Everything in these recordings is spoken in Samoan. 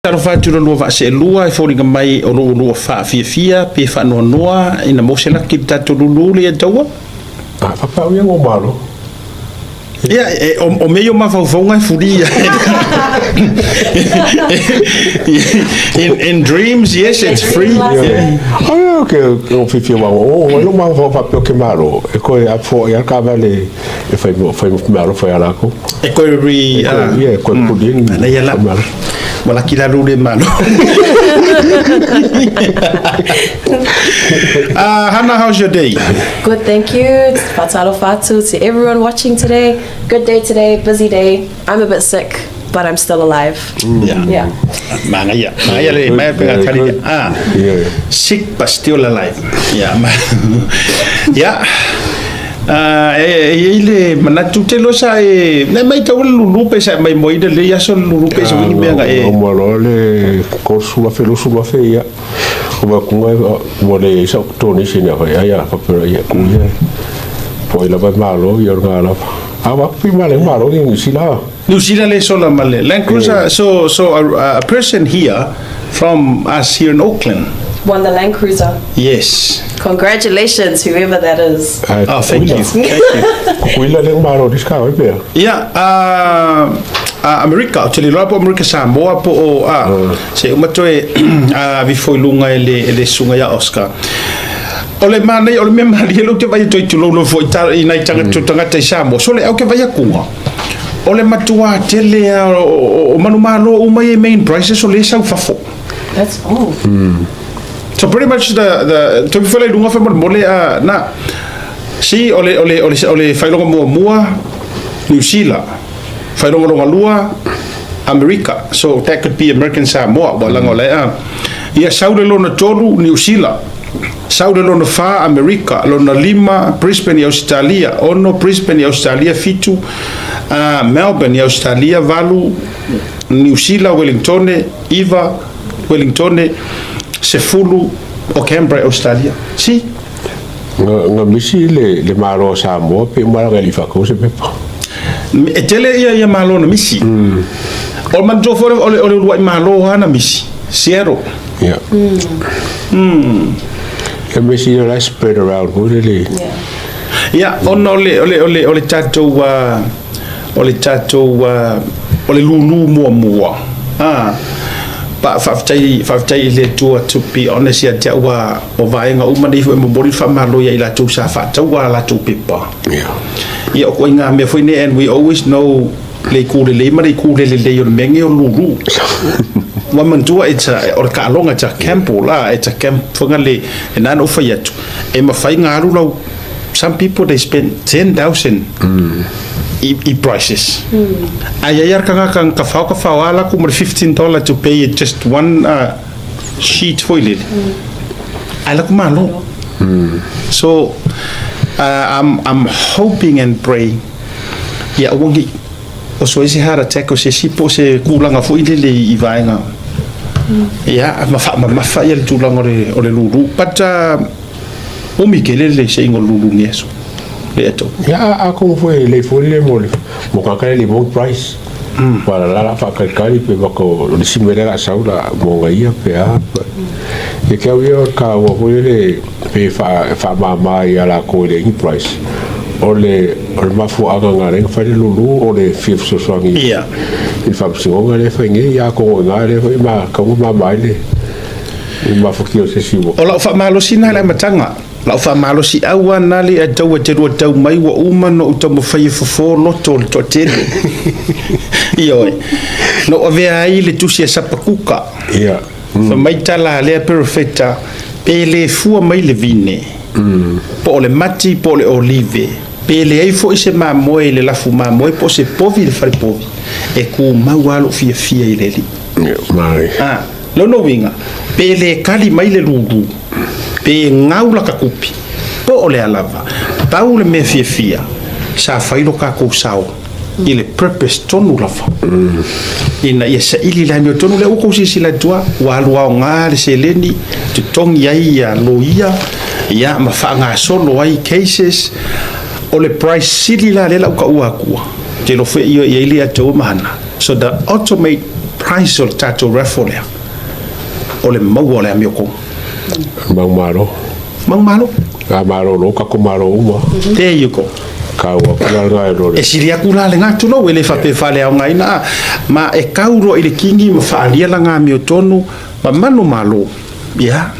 Talofa atu i lo lua vaa seelua e foliga mai o lo ulua faafiafia pe faanoanoa ina maua se laki i le tatou lulu le ia taua. A faapea ia ngo malo. Ia, e, o, o mea ia o mafaufauga e fuli ia. In dreams, yes, it's free. Yeah. Ai ke o fifi wa o o lo mafaufau faapea ke malo e koe a fo ia ka vale e fai mo fai mo malo fai ala ko. E koe re Ia, e koe puli ni. Ana ia la. Ua laki la lule malo. Hannah, how's your day? Good, thank you. Fatalofa atu to everyone watching today. Good day today, busy day. I'm a bit sick, but I'm still alive. Yeah. Yeah. Mangaia. Mangaia le mai pe ngā Ah. Yeah. Sick but still alive. Yeah. Yeah. E i ai le manatu te loa sa e na mai tau le lulu pe sa mai moi le aso le lulu pe sa wingi mea nga e Uma loa le 30,000 20,000 ia. O ma kunga ua le sa donation ia fai ai a papera ia ku ia. Po i lava malo ia nga lava. A wa pi ma le malo ni New Zealand. New Zealand le sola ma le Land Cruiser so a person here from us here in Auckland Won the Land Cruiser. Yes. Congratulations, whoever that is. Oh, thank you. Thank you. Kuila le malo ni ska oi pea. Ia, a Amerika, ou te le iloa po o Amerika Samoa po o, a, se uma toe avifo i luga e le, e le susuga ia Oscar. O le manaia, o le mea malie lea ou te vaai atu ai tulou foi i nai tagata, tagata i Samoa, so le au ke vaai akuga, o le matuā tele a o manumalo uma ia i main prices o lea e sau fafo. That's oh. So pretty much the toe fai i luga faamolemole a na si o le o le o le o le faailoga muamua Niu Sila, faailoga lona lua Amerika. So that could be American Samoa ua laga o lae a ia sau le lona tolu Niu Sila, sau le lona fa Amerika, lona lima Brisbane i Ausetalia, ono Brisbane i Ausetalia, fitu Melbourne i Ausetalia, valu Niu Sila, Wellingtone, iva Wellingtone, 10 o Canberra i Ausetalia. Si. Nga, nga misi le, le Malo o Samoa pe uma langa i whakau se pepa. E tele ia ia malo na misi. O le manatua foi o le, o le uluai malo lava na misi. Seattle. Yeah. Ia misi ia la spread around foi le le. Yeah. Ia, ona o le, o le, o le, o le tatou, o le tatou, o le lūlū muamua. Ah, pa, faafetai, faafetai i le Atua, to be honest ia te au, ua, o vaega uma nei foi e momoli le faamalo ia i latou sa faataua a latou pepa. Yeah. Ia, o ituaiga mea foi nei, and we always know le itu lelei ma le itu le lelei o le mea nei o le lūlū. Ua manatua, it's a, o le taaloga, it's a gamble la, it's a gamble, foi le, e na ona ou fai atu, e mafai ona alu lau, some people they spend 10,000 i prices. Ae i ai lava le tagata na tafao tafao lava latou ma le $15 to pay just one sheet foi lele. Ae latou malo. So I'm hoping and praying ia aua ne i oso ai se heart attack o se isi po o se tulaga foi lele i vaega ia ma faamamafa ia le tulaga o le lulu. But umi tele le seiga o le lulu i lenei aso. Le ato. Ia a atonu foi e lei foi le mo le mo tagata le mo price. Wa la la faakalikali pe maka o le isi mea lea o le a sau la mo ga ia pe a. Ia ke au ia o le taua foi lele pe e faamama ia latou e leai ni price. O le o le mafuaaga na ala ai ona fai le lulu o le fia fesoasoani i le faamasinoga lea e fai nei. Ia atonu o i ina lea foi e tatau ona mama ai le mafatia o se isi ua. O lau faamalosi lena i le amataga. Lau faamalosiau lava lena le a tau e te lua tau mai ua uma ona ou taumafai e fofo loto o le toatele. Ioe. Na ou avea ai le tusi a Sapakuka. Ia. Fai mai tala a lea perofeta, pe le fua mai le vine, po o le mati po o le olive, pe leai foi se mamoe i le lafu mamoe po o se povi i le fale povi, e tumau lava lou fiafia i le Alii. Ia, mai. A. Lona uiga, pe le kali mai le lulu, pe gau laka kupi, po o le a lava, pau le mea fiafia, sa fai lo kakou sao i le purpose tonu lava, ina ia saili le amiotonu lea ua tou silasila atu a, ua alu aoga le seleni, totogi ai ia loia, ia ma faagasolo ai cases. O le price sili la lea la ou taua atua, te iloa foi i ai le ia te au ma hana. So the ultimate. price o le tatou raffle lea, o le maua o le amiotonu. Manumalo. Manumalo. A malolo kako malo uma. There you go. Kaua ku la ngai lo E sili aku la le gatu lou, e le faapea faaleaogaina a, ma e kau loa i le kini ma faaalia lana amiotonu ma manumalo. Ia,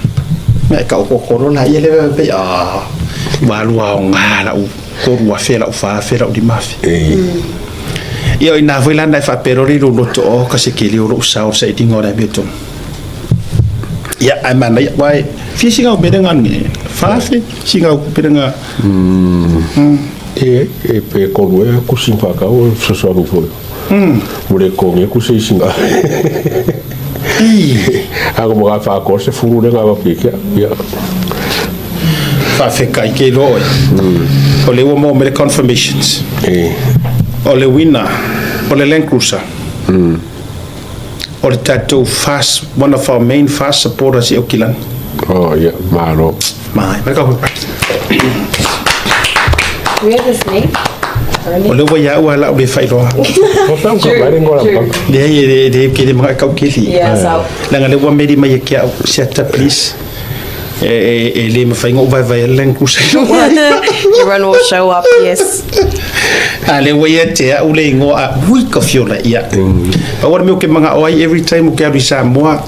ma e taototo loa laia lea faapea, ah, ua alu aoga lau 3,000, lau 4,000, lau 5,000. Ia, o ina foi la na e faapea loa le i lou loto, oh, ka se kele o lou sao i le sailiga o le amiotonu. Ia, ae manaia, aua e fia sina au mea lea na 4,000 sina au kupe lena. E e pe kolu e ku sing fa ka o fesoasoani foi. Ua le totogi aku se isi ga. A ko mo fa ko se fulu le ga va piki ia. Faafetai ke iloa oe. O le ua maua mai le confirmations. O le winner o le Land Cruiser. O le tatou fast, one of our main fast supporters i Aukilani. Oh ia, malo. Mai, mai ka Do we have his name? O le ua ia ua lau le failoa. Ko pe ka mai ngola pa. Leai e le ke le mga kau keli. Yeah, so. Langa le ua meri mai e ke au siata please. E e e le mawhai ngō vai vai Land Cruiser. Everyone will show up, yes. A le ua ia te au le ingoa a ui ka fiola ia. Pau o le mea o ke mangao ai every time o ke alu i Samoa.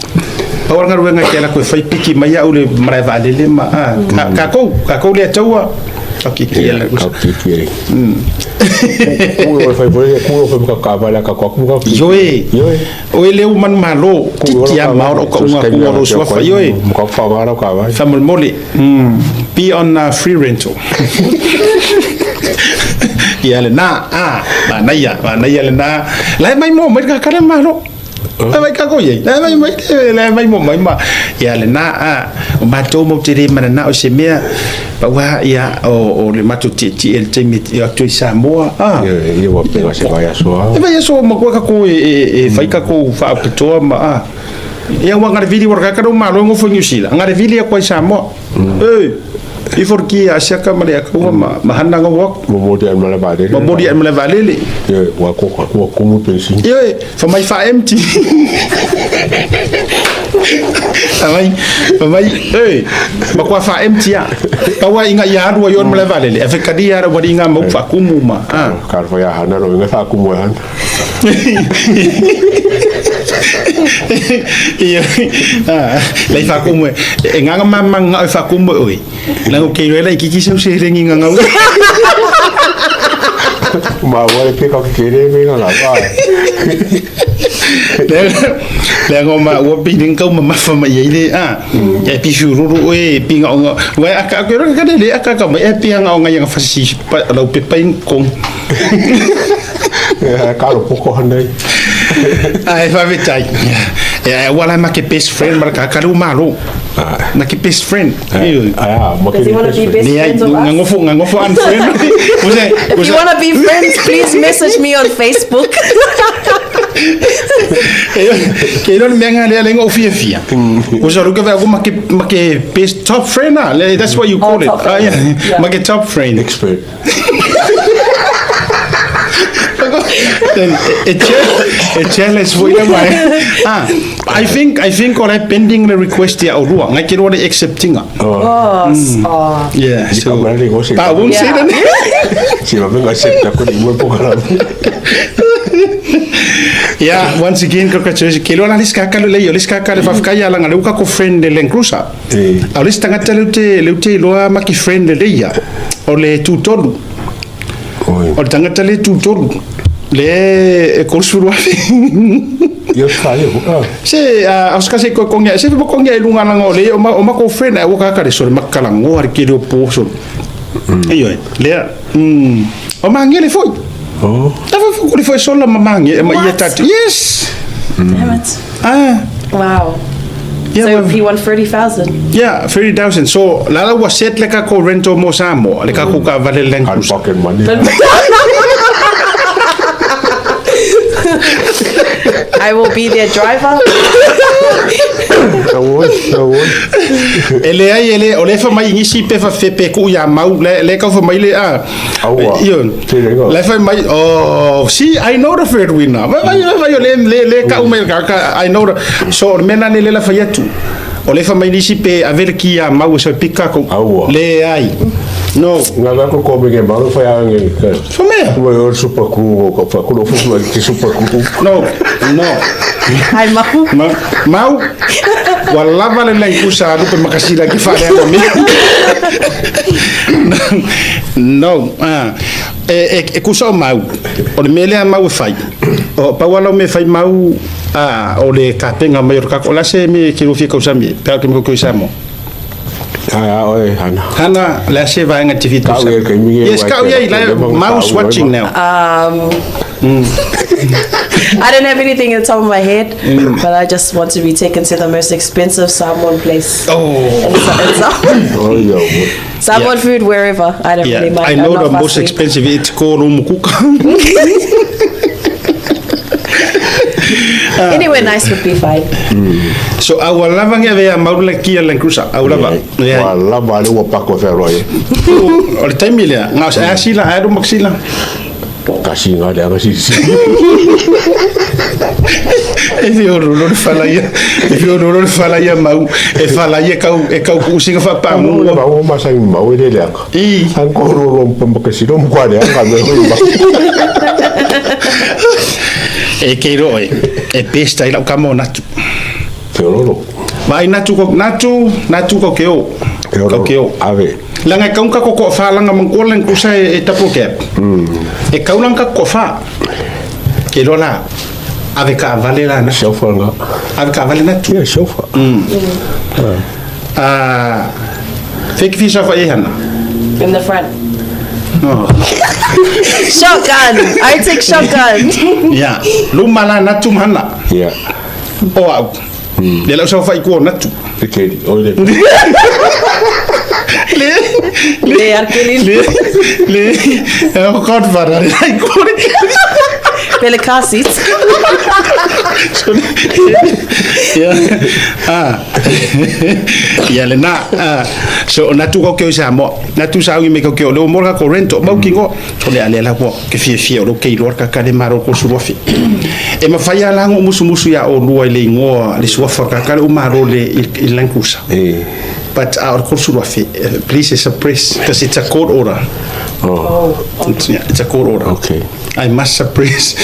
Pau o le galuega ke ala koe whai piki mai au le marae vaalele ma a kākou, kākou le ataua. Ka kiki e Ka kiki e. Ku e whai whai, ku e whai ka kāwai ka kwa ku ka kiki. Ioe. Ioe. Oe le u manu malo, titi a maora o ka unga ku o suafa. Ioe. Ka whangara ka wai. Whamolmole. Be on free rental. Ia le na, a, manaia, manaia le na. Lae mai mo mai ka kare malo. Lae mai ka ko ye. Lae mai mai, lae mai mo mai ma. Ia le na, a, o matou mau te le mana na o se mea. Pa ua ia o le matou tietie i le taimi e atu i Samoa. A. Ia ua pega se vaiaso a. E vaiaso ma koe kako e fai kako whaapitoa ma a. Ia ua ngare vili wara kaka malo ngofo New Zealand. Ngare vili a koe Samoa. E, i forki a siaka ma le akaua ma, ma hana ngau aku. Momoli ai ma le vaalele. Momoli ai ma le vaalele. Ia, ua ko ua kumu pensin. Ia, fa mai fa empty. Fa mai, fa mai, e, ma kua fa empty a. Kaua inga ia alu ai on ma le vaalele. A fekali ara wari inga mau fa kumu ma. Ah. Ka fa ia hana ro inga fa kumu e hana. Ia, lei whakumu e, e nganga mamanga o whakumu e oi. Lango kei roe lai kiki seu se rengi nganga ui. Ma wale pe ka kere me nganga pa. Le ngo ma ua pi ning kau ma mafa ma iei le a. E pi fiururu oe pi nga onga. Wai aka aka aka le aka aka ma e pi nga onga yang fasi pa lau pe pain kong. Ka ro poko hanai. Ai faafetai. E ua la ma ke best friend ma ka ka lu malo. Na ke best friend. Ah, ma Does he want to be best Leai, friends with us? ngangofo ngangofo unfriend. Use If you want to be friends, please message me on Facebook. Ke ilo le mea nga lea le ngo fiafia. Usa ruka vea ko ma ke ma ke best top friend ah. That's what you call Oh, it. top Ah, friend. yeah. Yeah. Ma ke top friend. Expert. Then e e challenge foi le mai. Ah, I think ora pending the request ia olua. Ngai ke roa le acceptinga. Oh, oh. Yeah, Ni so ka mara le go se. But I won't say Yeah. the name. Si ma venga accept ko ni mo po kala. Yeah, once again congratulations. Ke loa la le skaka le le skaka le fafkai ala ngale uka ko friend le Land Cruiser. Eh. A le tangata le te le te loa maki friend le leia. O le tutolu. Oi. O le tangata le tutolu. Le e 30 afe. Ia fa le ah. Se a osika se ko kongia se fo kongia e lunga langa o le o ma o ma ko friend e uka ka le so le makalangoa le kele o po so. Io e lea o mangele foi. Oh. Ta fo ko le foi sola ma mange ma ia What? tatu. Yes. Damn it. Ah. Wow. Yeah, So well, he won 30,000. yeah, 30,000. So, lala ua set le kako rental mo Samoa, le kako ka vale Land Kan Cruiser. pocket money. I will be their driver. Auoi, auoi. E leai, e le, o lea e fai mai nisi pe fa pe ku ia mau, le le kau fai mai le a. Aua. Io. Tele Le fai mai, oh, see, I know the third winner. Vai vai vai vai le le le kau mai ka ka I know the. So o le mea lana le la fai atu. O le fai mai nisi pe ave le ki ia mau e so pika ko. Aua. Le ai. No. Nga nga ko ko me mau fai a nge ka. Fa mea. Mo yo super crew ko fa ko fu fu ki super crew. No. No. Hi, Mau. Ma, mau ua lava le laikusa alu pe makasila ki faaleaga mea. No, ah, e, e, e kusa o mau, o le mea lea mau e fai. O pau ala o mea fai mau, ah, o le kapenga mai o le kako. O la se me ke rufia kausami, pe au ke me koi Samoa. Ai a oi hana. Hana, le a se vaenga te fia Kau tausami. ia kai mingi Yes, kau ia, lai Mau's watching now. I don't have anything in the top of my head, but I just want to be taken to the most expensive Samoan place. Oh. In, in Samoan, Oi yo. Samoan Yeah. food wherever. I don't Yeah, really mind. I I'm know not the most fussy. expensive, it's called Umukuka. Anywhere nice would be fine. So a ua lava nge avea mau le kia Land Cruiser, a ua lava. Yeah. Wa lava le ua pako fe roi. O le taimi lea, nga o se sila, a alu maksila. Kasi nga le anga si si. E fio rolo le fala ia, e fio rolo le fala ia mau, e fala ia kau, e kau kuusinga Mo whapaamu. le ba o ma sa mau le le anga. I, An ko ro ro pa ma kasi ro mo le anga me ro ba. e kei roe, e best ai lau kama o natu. Te ro. Vai natu ko, natu, natu ko ke o. Te ro. Kau ke o. Ave. Langa e kaunga ko ko wha langa mangkua Land Cruiser e, e tapu ke. E kaulanga ko wha. Ke roa la, ave ka vale la na. Chauffeur nga. Ave ka vale natu. Yeah, chauffeur. Ah, fake fisa fa e hana. In the front. Oh. Shotgun! I take shotgun! Ya, luma la natu mahana. Yeah. O au. Le lau sau fai kua natu. Te keri. Oi le. Le, Le arkeli. le, le, o godfather, le ai kore. Pele car seats. Ya. Ah. Ya le na. Ah. So natu ko ke sa mo. Natu sa ngi me ko ke o le mo ka ko rento mau ki ngo. So le ale la ko ke fia fia o lo ke lo ka ka le maro ko surofi. E ma fai ala ngo musu musu ya o lua i le ingoa le suafa ka ka le o maro le i Land Cruiser. Eh. But our Kosurofi, please suppress because it's a court order. Oh. It's, yeah, it's a court order. Okay. I must suppress.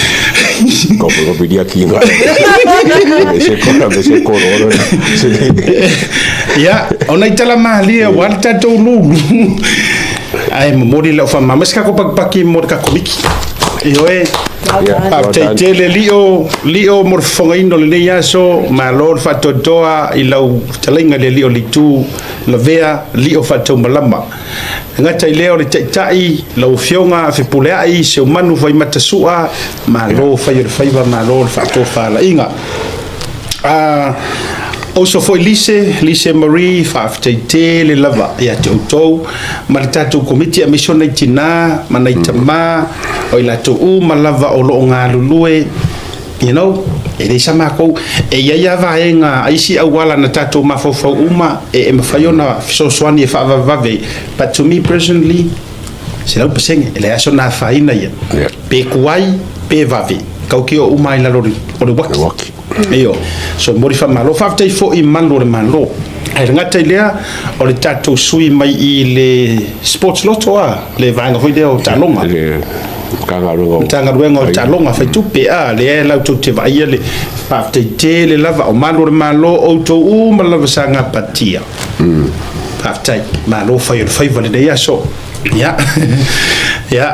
Ko ko bidia ki nga. Me se ko me se ko ro. Ya, ona i tala mahalia wa le tatou lulu. Ai momoli lau whamama se kako pakipaki mo le kako miki. Ioe, Well Yeah. done. Faafetai tele lio, lio mo le fofogaina o lenei aso, malo le faatoatoa i lau fetalaiga le alii o le itu lavea, lio faataumalama. E gata i lea o le taitai, lau afioga Fepuleai, Seumanu Faimata-sua, malo fai o le faiva, malo le faatofalaiga. Ah, oso foi Lise, Lise Marie, faafetai tele lava ia te outou ma le tatou komiti aemaise o nai tinā ma nai tamā o i latou uma lava o lo o galulue, you know, e leai sa makou. E i ai lava vaega a isi auala na tatou mafaufau uma e, e mafai ona fesoasoani e faavavevave, but to me personally, 100% e leai lava sona afaina ia. Yeah. Pe kuai, pe vave, kau ke o uma i lalo o le, o le uaki. Uaki. Io, so momoli faamalo. Faafetai foi i malu o le Malo. Ae le gata i lea, o le tatou sui mai i le Sports Lotto a, le vaega foi lea o taaloga. Le Matagaluega o Matagaluega o Taaloga Faitupe a, lea e latou te vaaia le faafetai tele lava o malu o le Malo outou uma lava sa gapatia. Faafetai, malo fai o le faiva lenei aso. Ia, ia,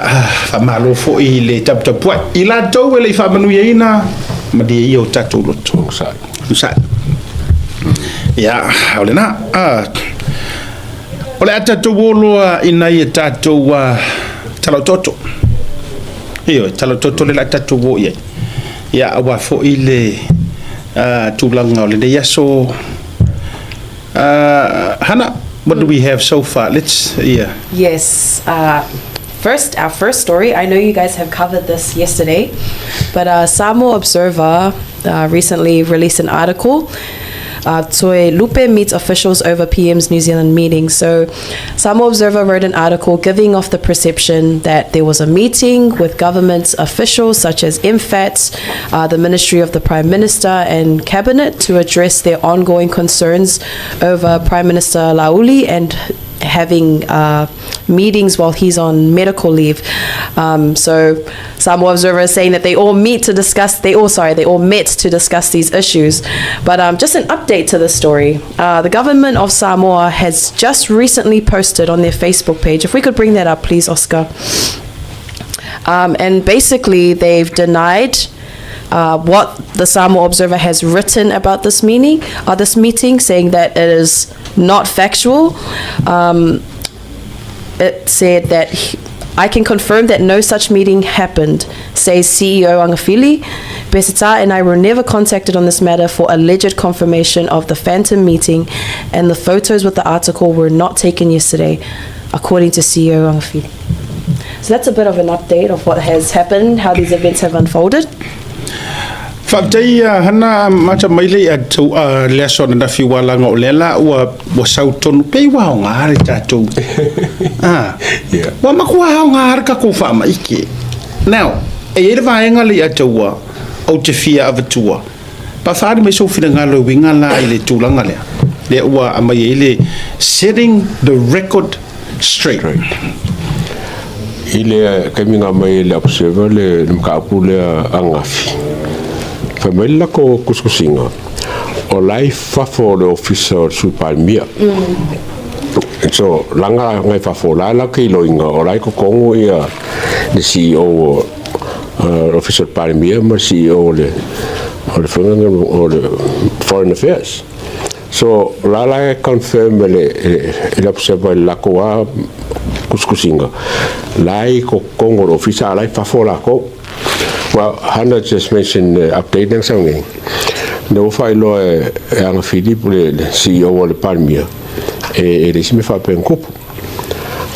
faamalo foi i le taputapuai. I latou e le i faamanuiaina, malie ia o tatou loto. Onosai. Onosai. Ia, o lena. Ah, o le a tatou o loa i nai e tatou tala o toto. Ioe, tala o toto le la tatou o i ai. Ia, aua foi le tulaga o lenei aso. Hana, what do we have so far? Let's, yeah. Yes. First, our first story. I know you guys have covered this yesterday, but Samoa Observer recently released an article Toelupe meets officials over PM's New Zealand meeting. So Samoa Observer wrote an article giving off the perception that there was a meeting with government officials such as MFAT, the Ministry of the Prime Minister and Cabinet to address their ongoing concerns over Prime Minister Laauli and having meetings while he's on medical leave. So Samoa Observer is saying that they all meet to discuss, they all, sorry, they all met to discuss these issues. But just an update to the story. The government of Samoa has just recently posted on their Facebook page. If we could bring that up, please, Oscar. And basically, they've denied what the Samoa Observer has written about this meeting, saying that it is not factual. It said that I can confirm that no such meeting happened, says CEO Agafili. Peseta and I were never contacted on this matter for alleged confirmation of the phantom meeting, and the photos with the article were not taken yesterday, according to CEO Agafili. So that's a bit of an update of what has happened, how these events have unfolded. Faafetai Hana mata mai le atu le aso ananafi ua laga o lea la ua sau tonu pei ua aoga le tatou ua matua aoga le tatou faamaite. Now, e i ai le vaega le ia te ua ou te fia avatua pa faaali mai sou finagalo e uiga la i le tulaga lea lea ua aumai ai le setting the record straight. I le taimi mai le Observer le mataupu lea ananafi. Fai mai le latou tusitusiga, o la e i fafo o le ofisa o le Sui Palemia. So, laga ngai fafo la la ke iloiga o la e totonu ia le CEO o ofisa o le Palemia ma le CEO o le faiga o le Foreign Affairs. So, la e confirm e le Observer i le latou a tusitusiga. La e totonu o le ofisa a la e fafo latou. Well, Hannah just mentioned update nang sau nei. Na ua faailoa e Agafili le CEO o le Palemia e le isi mea faapea na tupu.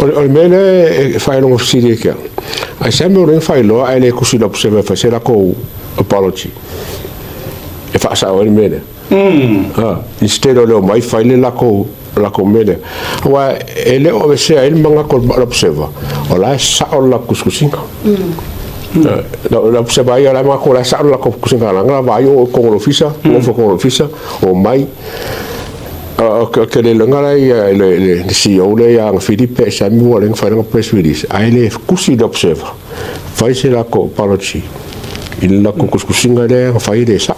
O le mea lea e faailoga fesili ai ke au. Ai se mea o lea faailoa ae le tusi le Observer e fai se latou apology. E faasao ai le mea lea. Instead o le omai fai le lakou mea lea. Aua e le o avesea ai le manatu o le Observer, o la e sao le latou tusitusiga. La Observer ia la manatu o la e sao le latou tusitusiga laga la vaai o totonu o le ofisa, nofo totonu o le ofisa, o mai. O ke le loga la ia le CEO le ia Agafili pe sami ua le fai lana press release ae le tusi le Observer fai se latou apology i le latou tusitusiga lea na fai le sao.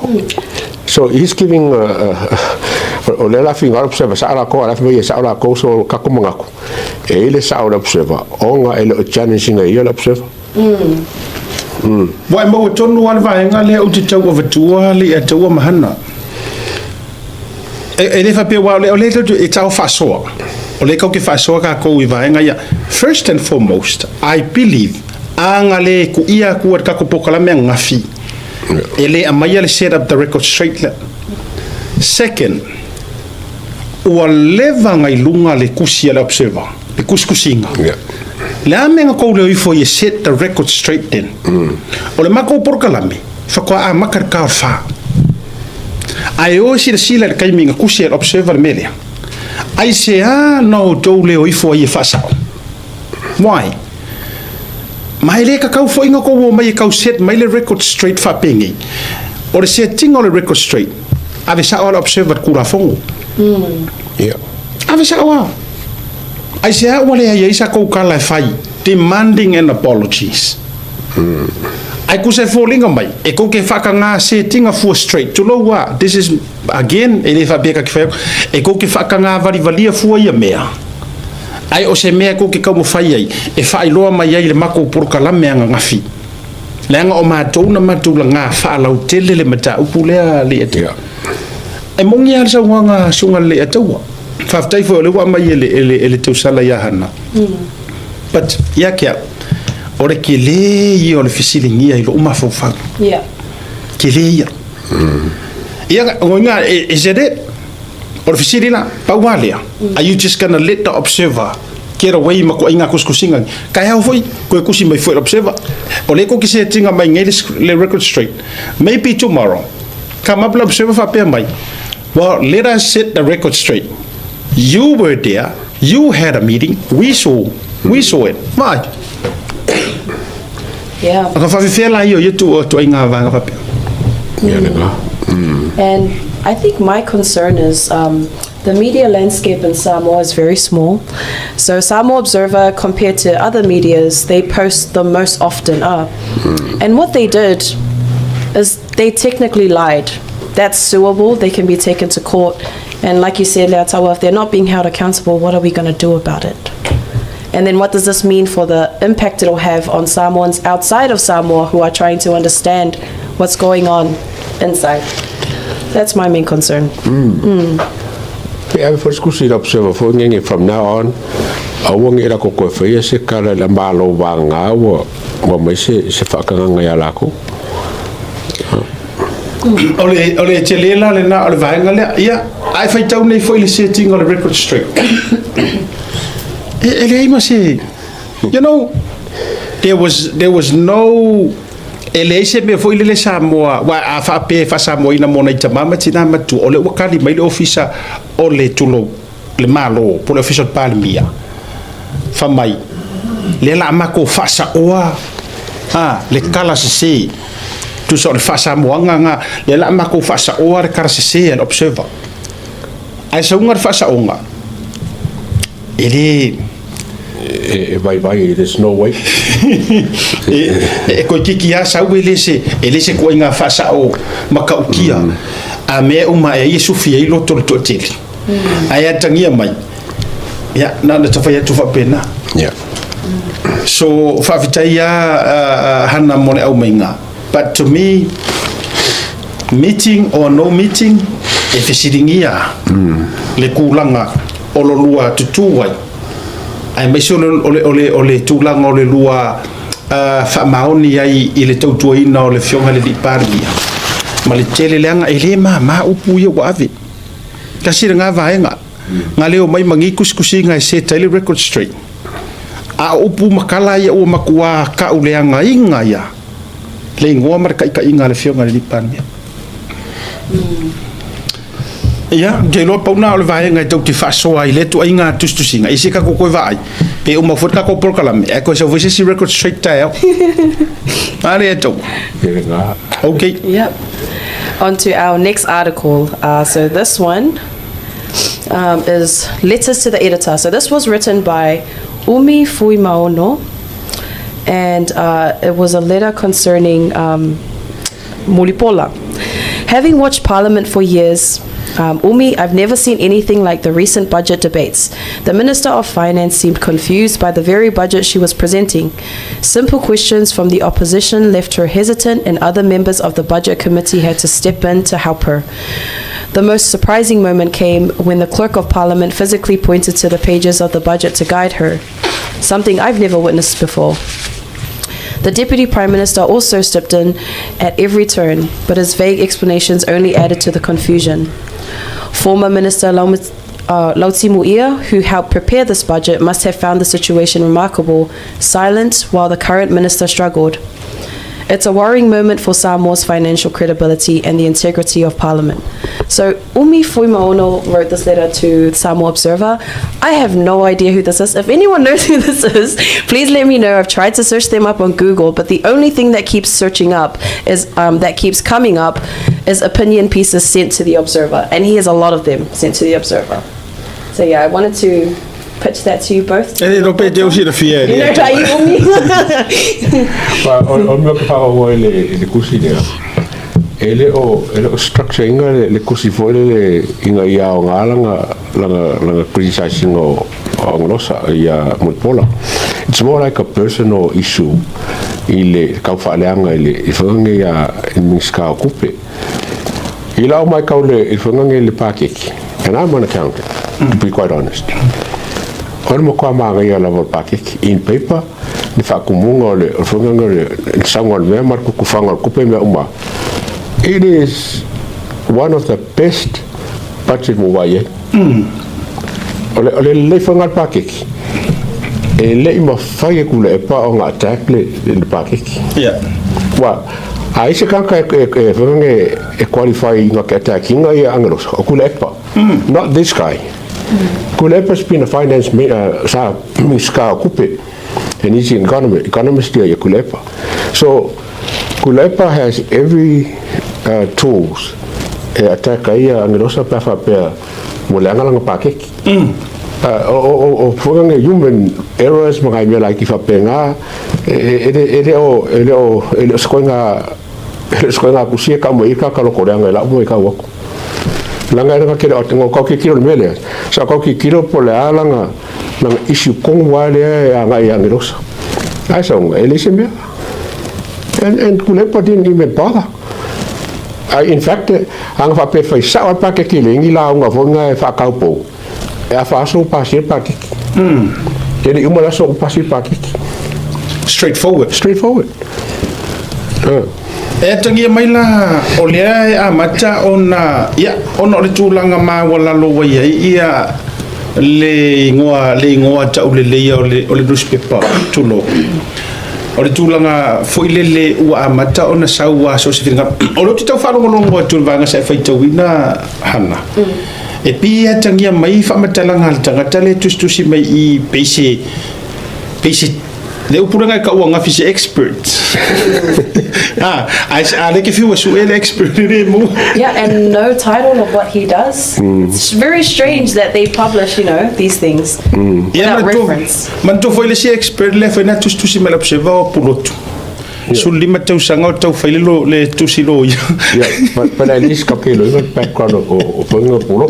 So he's giving o le la finga Observer sa la ko ala fai sa la ko so ka ko mangaku e i le sao le Observer ona e le o challenge ia le Observer. Ua e maua tonu a le vaega lea ou te tau avatua le ia taua ma Hana. E le faapea ua o le e tau faasoa. O le kau ke faasoa kākou i vaega ia. First and foremost, I believe anga le ku ia ku ar kako polokalame ananafi. E le amaia le set up the record straight le. Second, ua leva ngai lunga le kusi a le Observer, le kusikusiga. Le a mea kou leo ifo i set the record straight then. O le makou polokalame, faatoa amata le ka o le 4. Ae o silasila i le taimi na kusi e le Observer le mea lea. Ai se a na outou leo ifo ai e faasao. Why? Ma e le kakau foi nga kou o mai e kau set mai le record straight faapenei. O le setting o le record straight, ave sao le Observer kura fongo. Ave sao a. Ai se a ua le ai ai sa kou kala e fai, demanding an apologies. Ai ku se foliga mai, e kou ke whakangā setting a fua straight. Tulou a, this is, again, e le whapea ka ki whai, e kou ke whakangā varivalia fua ia mea. Ai o se mea kou ke kau mo whai ai, e whailoa mai ai le makou polokalame ananafi. Leaga o matou na matou laga faalautele le mataupu lea le atu. E mogi lava le saunoaga suga le ataua. Faafetai foi o le ua aumai e le tausala ia Hana. But ia ke au, o le kelē ia o le fesiligia i lou mafaufau. Kelē ia. Ia, ngoiga, is it it? O le fesili la, pau lava lea. Are you just gonna let the Observer get away ma ko inga kusikusiga? Kai hau foi, koe kusi mai foi le Observer. O le ko ki se tinga mai ngai le record straight. Maybe tomorrow, come up le Observer faapea mai. Well, let us set the record straight. You were there, you had a meeting, we saw, we saw it. Vai. Yeah. Ka whawhiwhia la ia o ia tu o tuaiga vaega faapea. Ia lena. And I think my concern is the media landscape in Samoa is very small. So Samoa Observer, compared to other medias, they post the most often up. And what they did is they technically lied. That's suable. They can be taken to court. And like you said, Leiataua, if they're not being held accountable, what are we going to do about it? And then what does this mean for the impact it'll have on Samoans outside of Samoa who are trying to understand what's going on inside? That's my main concern. Pe ave foi se ila observer foi ngenge from now on aua nge ila koko e faia se kala ila malo vanga ua ua mai se se faakagaga ia lakou. O le, o le tele la lena o le vaega lea, ia, ae faitau nei foi le setting o le record straight. E, e leai ma se, you know, there was, there was no, e leai se mea foi lele Samoa, wa a faapea e faasamoaina mo nai tama ma tina matua, o lea ua kali mai le ofisa o le tulou, le Malo, po o le ofisa o le Palemia, fa mai, lea la a makou faasaoa, a, le kala sese, tusa o le faasamoaga ga, lea la a makou faasaoa le kala sese a le Observer. Ae sauga le faasaoga, e le... E vaivai, there's no way. E koikiki lava sau e le se, e le se koaiga faasao matautia a mea uma e ai e sufi ai loto o le toatele. Ae atagia mai, ia, na ona tafai atu faapena. Yeah. So, faafetai lava Hana mo le aumaiga. But to me, meeting or no meeting, e fesiligia le tulaga o lo lua tutū ai, aemaise o le, o le, o le, o le tulaga o le lua faamaoni ai i le tautuaina o le Afioga i le Alii Palemia, ma le tele leaga e le māmā upu ia ua ave. Tasi lena vaega, na leo mai ma ni tusitusiga e set ai le record straight. A o upu ma tala ia ua matuā tauleagaina ia le igoa ma le taitaiga a le Afioga i le Alii Palemia. Ia, ou te iloa pau lena o le vaega e tou te faasoa ai i lea tuaiga tusitusiga, i se tatou toe vaai, pe uma foi le tatou polokalame, ae toe sau foi se isi record straight taeao. A lea e tou. Okay. Yep. On to our next article. So this one is Letters to the Editor. So this was written by Umi Fuimaono, and it was a letter concerning Mulipola. Having watched Parliament for years, Umi, I've never seen anything like the recent budget debates. The Minister of Finance seemed confused by the very budget she was presenting. Simple questions from the opposition left her hesitant, and other members of the budget committee had to step in to help her. The most surprising moment came when the Clerk of Parliament physically pointed to the pages of the budget to guide her, something I've never witnessed before. The Deputy Prime Minister also stepped in at every turn, but his vague explanations only added to the confusion. Former Minister Lautimuia, who helped prepare this budget, must have found the situation remarkable, silent while the current minister struggled. It's a worrying moment for Samoa's financial credibility and the integrity of Parliament. So Umi Fuimaono wrote this letter to Samoa Observer. I have no idea who this is. If anyone knows who this is, please let me know. I've tried to search them up on Google, but the only thing that keeps searching up is that keeps coming up is opinion pieces sent to the Observer, and he has a lot of them sent to the Observer. So yeah, I wanted to pitch that to you both. E le iloa pe te o silafia e You le know, Atua. are you Umi? O le mea ou te faalogo ai i le tusi lea, e le o, e le o structure ina le tusi foi lele ina ia aoga lana, lana, lana criticise ina o, o Aganosa ia Mulipola. It's more like a personal issue i le tau faaleaga i le, i whanga ia i le Minisita o Tupe. I lau matau le, i whanga i le pākeke, and I'm an accountant, to be quite honest. O le matua māngaia lava o le pākeke, in paper, le faatumuga o le, o le whanga o le, le sauga o le mea ma le kukufaga o le tupe mea uma. It is one of the best budget mo wai ai. O le, o le lelei whanga o le pākeke, e le i mawhai e kula e pa o ngā attack le, le pākeke. Yeah. Wa, A ai se tagata e foi e qualify na ke attacking ia Angelosa, o Tuilaepa. Not this guy. Tuilaepa's been a finance sa Minisita o Tupe and he's an economist ia Tuilaepa. So Tuilaepa has every tools e attack ai ia Angelosa pe a faapea ua leaga lana paketi. O foi human errors ma nai mea laiti faapena, e le o e le o e le o se koiga e le o se koiga tusi e kau mai ai ka loko leaga e lau ma e kau atu. Langa e langa kele o tengo kau kikilo le mea lea. Sa kau kikilo po le a langa langa issue kongu wa lea e anga i Angelosa. Ai sa unga e le se mea. And Tuilaepa didn't even bother. I, in fact, anga whape whai sao a pakeke le ingi la unga fonga e whakaupou. E a whaaso pasia pakeke. E le uma laso o pasia pakeke. Straightforward. Straightforward. E atagia mai la o lea e amata ona, ia, ona o le tulaga maualalo ua i ai ia le igoa, le igoa tauleleia o le nusipepa, tulou. O le tulaga foi lele ua amata ona sau a so o se finagalo. O lea ou te tau faalogologo atu i le vaega sa e faitauina, Hana. E pei e atagia mai faamatalaga a le tagata lea e tusitusi mai i pei se, pei se, le upu lea e taua gafi se expert. Ah, a, a lea ke fiu e sue le expert e le maua. Yeah, and no title of what he does. It's very strange that they publish these things Ia, without manatua, reference. manatua foi le isi expert lea foi na tusitusi mai le Observer o Pulotu. 15 tausaga o tau fai le, lo, le tusi loia. Yeah, but at least ka pelo inga background o whainga polo.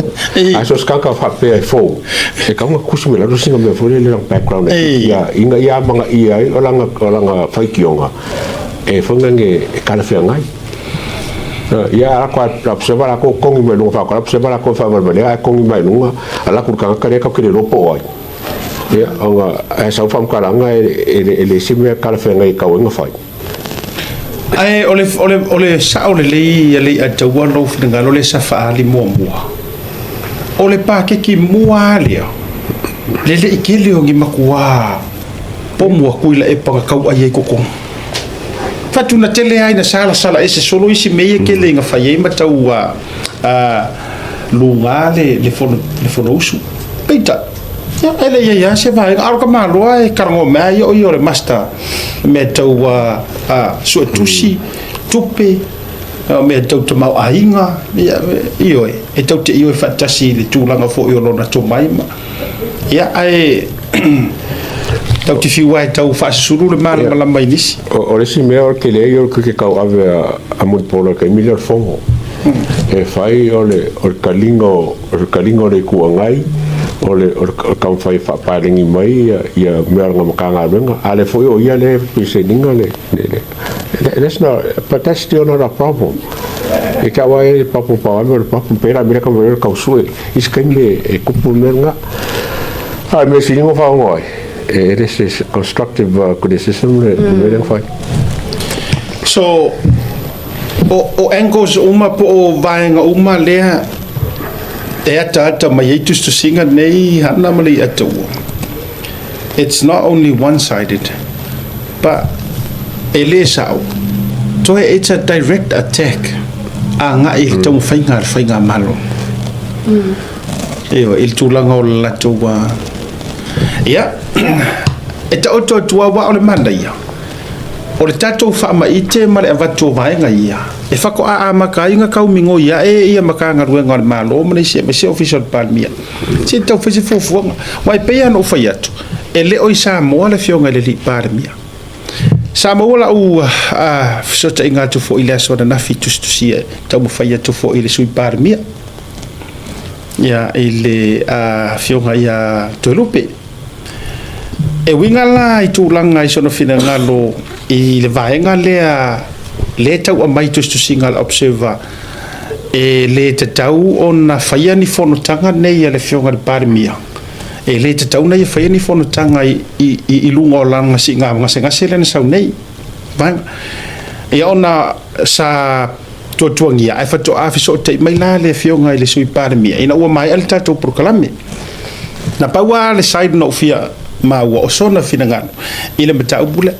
A so skaka whapea e fō. E kaunga kusi me laro singa mea fō le lang background. Ia, inga ia manga ia ai o langa whaikionga. E whainga nge e kalawhea ngai. Ia ala ko la pseva la ko kongi mai lunga whakora, pseva la ko whawalwalea, a kongi mai lunga, ala kuru kanga kare ka kere ropo ai. Ia, onga, e sau whamkaranga e le isi mea kalawhea ngai kau inga whai. Ae o le, o le, o le sao lelei ia Lei'ataua lou finagalo lea sa faaali muamua. O le pakeki mua lava lea, le le'i tele o ni makuā pomu atu i laepa na tau'ai ai totonu. Faatuna tele lava ina salasala ese solo isi mea ia tele ina fai ai ma tau a, a lugā le, le fono, le fonousu. Peitai, ia, e le i ai lava se vaega, a o le tamaloa e talanoa mai lava ia o ia o le master mea tau a suetusi, tupe, mea tau tamaoaiga, ia, ioe, e tau te ioe faatasi i le tulaga foi o lona tomai ma, ia, ae tau te fiu lava e tau faasusulu le malamalama i nisi. O le isi mea o le tele ai o le ke tauave a Mulipola i le taimi lea o le fono, e fai o le taliga o le taliga o le Itu Agai, o le taumafai e faapaleni mai ia mea o lana Matagaluega, a o lea foi o ia lea e present-ina le, that's not, but that's still not a problem. E te awa e problem pa o le problem pera mea ka mea kau sue i se taimi e kupu le mea lena. A mea sili ngo whaongo ai. It is constructive criticism le mea lea na whai. So, o angles uma po o vaega uma lea e ataata mai ai tusitusiga nei Hana ma Lei'ataua. It's not only one-sided, but e lē sa'o, toe it's a direct attack agai i le taumafaiga a le faigamalo. Ioe, i le tulaga o le latou Ia, e taoto atu lava aua o le manaia, o le tatou faamaite ma le avatu o vaega ia, e faatoa amata ai ona taumigoi ae ia Matagaluega a le Malo ma le isi aemaise Ofisa o le Palemia, se i tau fai se fuafuaga. Aua e pei lava ona ou fai atu, e le o i Samoa le Afioga i le Alii Palemia. Sa maua lau fesootaiga atu foi i le aso ananafi tusitusia e taumafai atu foi i le Sui Palemia, ia, i le Afioga ia Toelupe. E uiga la i tulaga i sona finagalo i le vaega lea lea e tau aumai i tusitusiga a le Observer e le tatau ona faia ni fonotaga nei a le Afioga i le Palemia, e le tatau ona ia faia ni fonotaga i luga o lana siiga gasegase lea na sau nei. Vaega. Ia ona sa tuatuagia ae faatoa fesootai mai la le Afioga i le Sui Palemia ina ua maea le tatou polokalame. Na pau lava le side na ou fia maua o sona finagalo i le mataupu lea.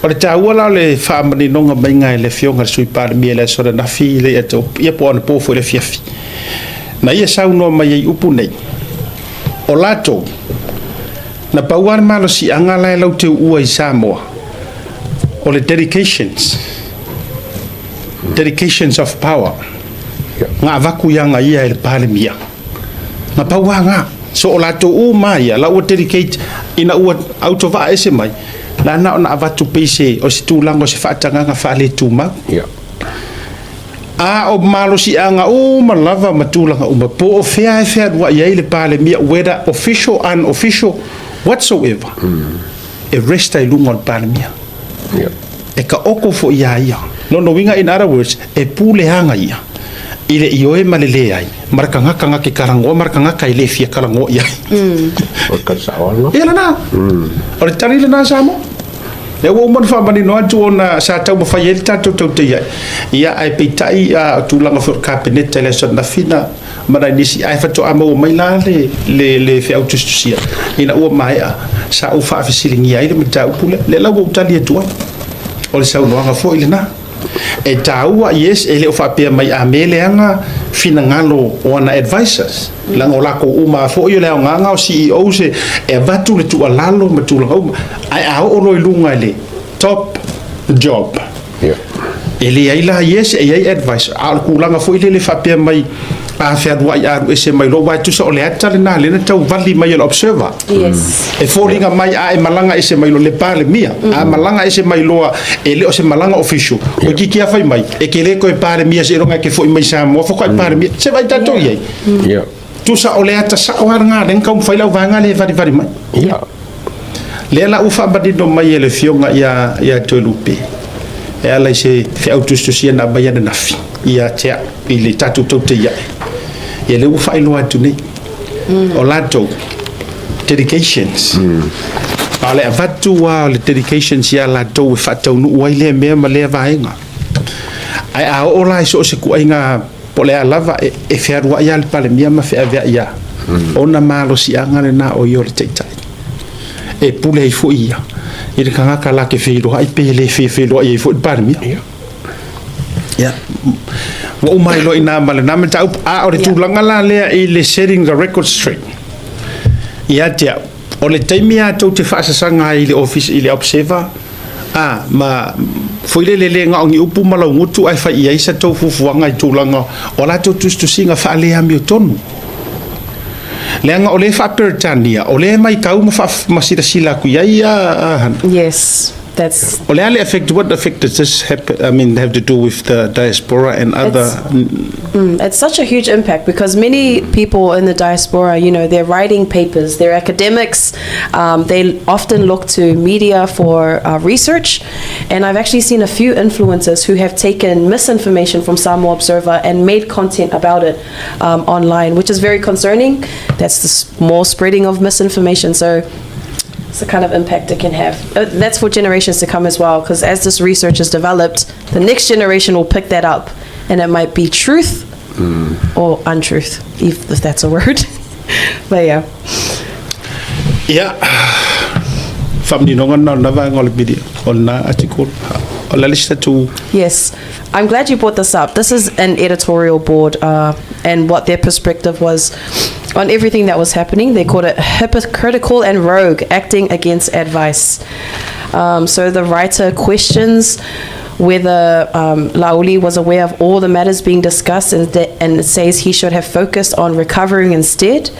O le taua la o le faamaninoga maiga e le Afioga i le Sui Palemia i le aso ananafi le ia po o anapo foi i le afiafi, na ia saunoa mai ai i upu nei, o latou, na pau lava le malosiaga la e lauteuua i Samoa, o le dedications, dedications of power, na avatu ia ia e le Palemia. Na pau lava na. So o latou uma ia, la ua dedicate ina ua autovaa ese mai, la na ona avatu pei se o se tulaga o se faatagaga faaletumau. A o malosiaga uma lava ma tulaga uma, po o fea e fealuai ai le Palemia, whether official, unofficial, whatsoever, e resta i luga o le Palemia. E ka oko foi ia ia. Lona uiga, in other words, e puleaga ia i le ioe ma le leai, ma le tagata na te kalagoa ma le tagata e le fia kalagoa i ai. O le tali sao lena. Ia lena. O le tali lena Samoa. Lea ua uma ona faamanino atu ona sa taumafai ai le tatou tautai ai. Ia ae peitai o tulaga foi o le Kapeneta i le aso ananafi na ma nai nisi ae faatoa maua mai la le le le feau tusitusia ina ua maea sa ou faafesiligia ai le mataupu lea. Lea la ua ou tali atu ai. O le saunoaga foi lena. E taua, yes, e le o faapea mai a me leaga finagalo o ana advisors. Leaga o lakou uma lava foi o le aogaga o CEOs e e avatu le tuualalo ma tulaga uma. Ae a oo loa i luga i le top job, e leai la, yes, e i ai advice, a o le tulaga foi lele faapea mai a fealuai a alu ese mai loa, aua e tusa o le ata lena lea na tau vali mai e le Observer. Yes. E foliga mai a e malaga ese mai loa le Palemia, a malaga ese mai loa e le o se malaga official. O kiki a fai mai, e ke le koe Palemia seiloga e ke foi mai Samoa faatoa e Palemia. Se vaai tatou i ai. Tusa o le ata sao lava lena lea na taumafai lau vaega lea e valivali mai. Lea la ua faamanino mai e le Afioga ia ia Toelupe e ala i se feau tusitusia na aumai ananafi ia te au i le tatou tautaia'i. Ia lea ua faailoa atu nei. O latou dedications. A o le avatu lava o le dedications ia latou e faataunuu ai lea mea ma lea vaega. Ae a oo la i so o se kuaiga po o le a lava, e fealuai lava le Palemia ma feaveai lava. Ona malosiaga lena o ia o le Taitai. E pule ai foi ia i le tagata la te feiloai pe le fia feiloai ai foi le Palemia. Ia. Ua uma ai loa i ina ma lena mataupu. A o le tulaga la lea i le setting the record straight, ia te au, o le taimi lava tou te faasasaga ai i le office i le Observer, a, ma foi lele le na o ni upu ma laugutu ae fai i ai sa tou fuafuaga i tulaga o a latou tusitusiga faale-amiotonu. Leaga o lea e faa-Peretania, o lea e matau ma, faa, ma silasila atu i ai a Hana. Yes, that's O le a le effect, what effect does this happen, I mean, have to do with the diaspora and other... It's such a huge impact because many people in the diaspora, they're writing papers, they're academics, they often look to media for research. And I've actually seen a few influencers who have taken misinformation from Samoa Observer and made content about it online, which is very concerning. That's the more spreading of misinformation. So it's the kind of impact it can have. That's for generations to come as well, because as this research is developed, the next generation will pick that up, and it might be truth or untruth, if that's a word. But yeah. Ia, faamaninoga lena o lena vaega o le media, o lena article. O le a le isi tatou... Yes. I'm glad you brought this up. This is an editorial board and what their perspective was on everything that was happening. They called it hypocritical and rogue, acting against advice. So the writer questions whether Laauli was aware of all the matters being discussed and, and says he should have focused on recovering instead.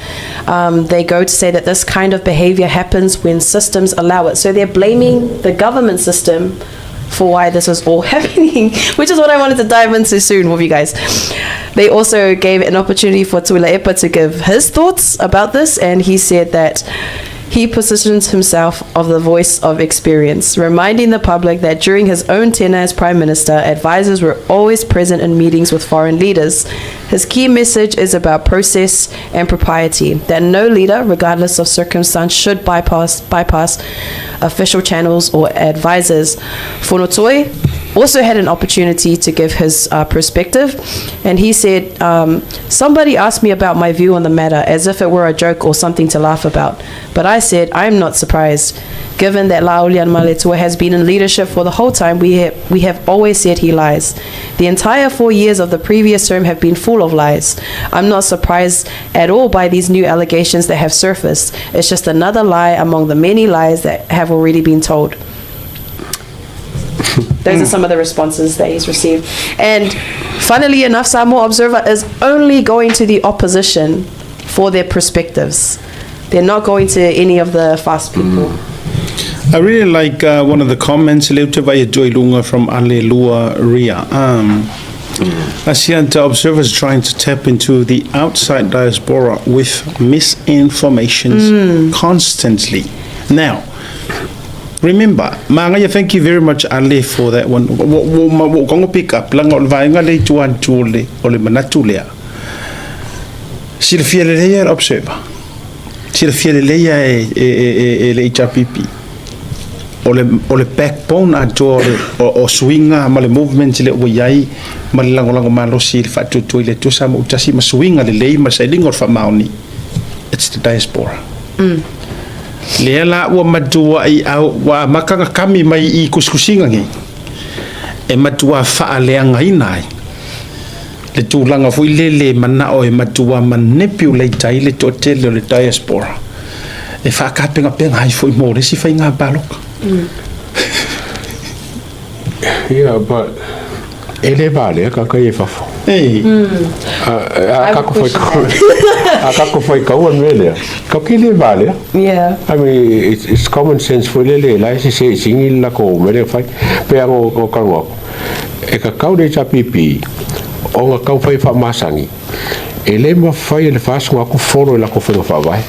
They go to say that this kind of behavior happens when systems allow it. So they're blaming the government system for why this is all happening, which is what I wanted to dive into soon with you guys. They also gave an opportunity for Tuilaepa to give his thoughts about this, and he said that he positions himself of the voice of experience, reminding the public that during his own tenure as Prime Minister, advisors were always present in meetings with foreign leaders. His key message is about process and propriety, that no leader, regardless of circumstance, should bypass official channels or advisors. Fonotoe also had an opportunity to give his perspective, and he said, somebody asked me about my view on the matter as if it were a joke or something to laugh about, but I said, I'm not surprised. Given that Laaulialemalietoa has been in leadership for the whole time, we have, we have always said he lies. The entire 4 years of the previous term have been full of lies. I'm not surprised at all by these new allegations that have surfaced. It's just another lie among the many lies that have already been told. Those are some of the responses that he's received. And funnily enough, Samoa Observer is only going to the opposition for their perspectives. They're not going to any of the FAST people. I really like one of the comments left by Joy Lunga from Alelua Ria. I see the observers trying to tap into the outside diaspora with misinformations constantly. Now, remember, Mangaya, thank you very much, Ali, for that one. Wa kongo pick up, langa o le vaenga le i tua atu o le manatu lea. Silafia lelei e le Observer. Silafia lelei e le HRPP. O le backbone atoa o le o suiga ma le movement le ua i ai ma le lagolago malosi i le faatuatua i le Atua sa ma utasi ma suiga lelei ma le sailiga o le faamaoni. It's the diaspora. Lea la ua matuai au ua amata kami mai i kusikusiga nei. E matua faaleagaina ai le tulaga foi lele manao e matua manipulate ai le toatele o le diaspora. E faakapegapegaai foi mo le isi faiga paloka. Yeah, but e le valea ka kai e fafo. Ei. A I would kako fai question. A kako fai kau an mele. Ka ke le valea. I mean, it's common sense foi lele lai se se singi la ko mele fai. Pe ngo ko ka ngo. E ka kau le HRPP o nga kau fai fa masangi. E le ma fai e le fas ngo ku folo e la ko fai fa vai.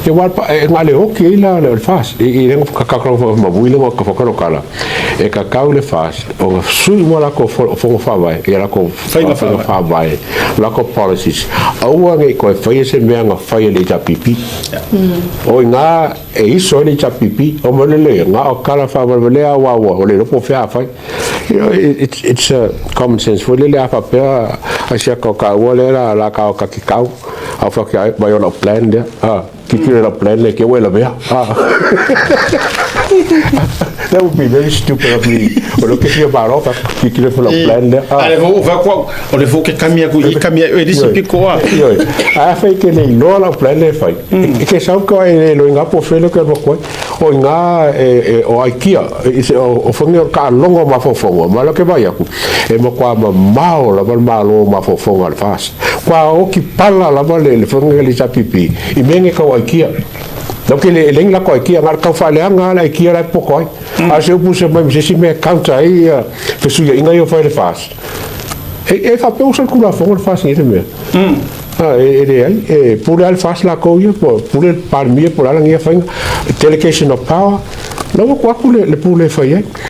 E wa pa e ngale oki i la le FAST. I le ka ka ka ma bui le ka fa ka kala. E ka kau le FAST o nga sui mo la ko fo fa vai. E la ko Faiga faavae. Fa vai. La ko policies. Aua nge ko e fai se mea nga fai e le HRPP. O ngā e iso e le HRPP o mo le le ngā o kala fa wa le a wa wa o le lopo fea fai. It's a common sense foi le le a fa pea a sia ka ka ua le la la ka o ka ki kau. A fa ki ai mai o la plan le. Ah, ki ki la plan le ke wela mea. Ah. That would be very stupid of me. O lo ke fia maro fa ki ki le la plan le. Ah. Ale fo fa kwa o le fo ke kamia ku i kamia e disi piko a. Ioe. A fai ke le iloa lau plan le fai. E ke sau ka e lo inga po fele ke mo koe. O inga e o aikia e se o fangi o ka longo ma fofonga. Ma lo ke vai aku. E mo kwa ma mao la ma malo ma fofonga le FAST. Kwa o ki pala la le le fangi le HRPP. I menge ka o aikia. Donc le le la ko aikia ngar ka fa le anga la aikia la poko ai. A se upu se mai se si me counter ai fesu ia inga yo fai le FAST. E fa pe usa kula fongo le FAST ni le mea. Ah, e le ai, e pule al FAST la ko ia, po pule parmia po la ngia fainga delegation of power. La ko aku le pule fai ai.